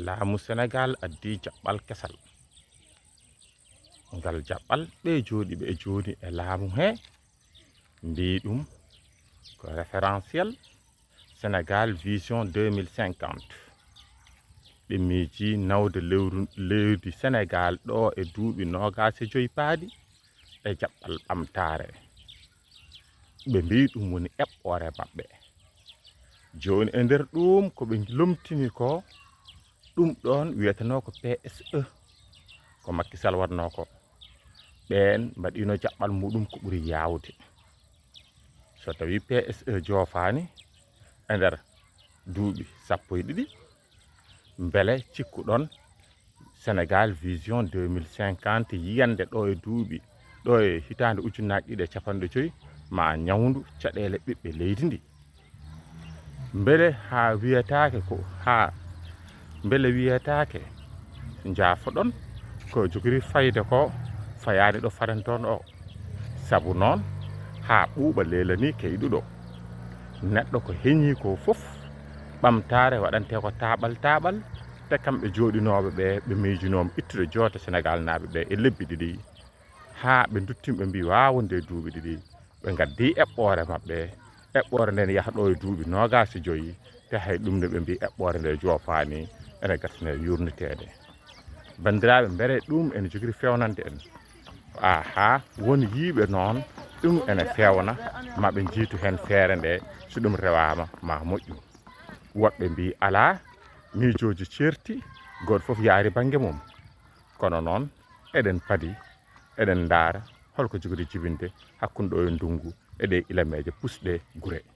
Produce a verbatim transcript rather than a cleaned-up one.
Laamu Senegaal addi jaɓɓal kesal. Ngal jaɓɓal, ɓe jooɗiiɓe e jooni e laamu he mbiyi ɗum ko référentiel Sénégal Vision deux mille cinquante. Ɓe miiji nawde lewru, leydi Senegaal ɗo e duuɓi noogaas e joy paaɗi e jaɓɓal ɓamtaare. Ɓe mbiyi ɗum woni eɓɓoore maɓɓe. Jooni e nder ɗum ko ɓe lomtini ko, ɗum ɗoon wiyetenoo ko P S E, ko Macky Sall waɗnoo ko. Ɓeen mbaɗiino jaɓɓal muɗum ko ɓuri yaawde. So tawii P S E joofaani e nder duuɓi sappo e ɗiɗi, mbele cikkuɗon Sénégal Vision deux mille cinquante yiyande ɗo e duuɓi, ɗo e hitaande ujunnaji ɗiɗi e capanɗe joy, ma ñawndu caɗeele ɓiɓɓe leydi ndi? Mbele haa wiyataake ko, haa mbele wiyataake njaafoɗon ko jogori fayde ko fayaani ɗo faranton o? Sabu noon, haa ɓuuɓa leelanii keyɗuɗo. Neɗɗo ko heñii ko fof, ɓamtaare waɗantee ko taaɓal taaɓal, te kamɓe jooɗinooɓe ɓe, ɓe miijinooma ittude joote Senegaalnaaɓe ɓe e lebbi ɗiɗi, haa ɓe nduttima ɓe mbii waawonde e duuɓi ɗiɗi, ɓe ngaddi eɓɓoore maɓɓe. Eɓɓoore nden yaha ɗo e duuɓi noogaas e joyi, te hay ɗum ne ɓe mbii eɓɓoore nde joofaani, ene gasnee yuurniteede. Banndiraaɓe, mbele ɗum ene jogori feewnande en? Aha, won yiiɓe noon, ɗum ene feewna, ma ɓe njiytu heen feere nde, so ɗum rewaama, ma moƴƴu. Woɗɓe mbii alaa, miijooji ceerti, gooto fof yaari bannge mum. Kono noon, eɗen padi, eɗen ndaara hol ko jogori jibinde hakkunde ɗo e ndunngu e ɗe ilameeje pusɗe gure.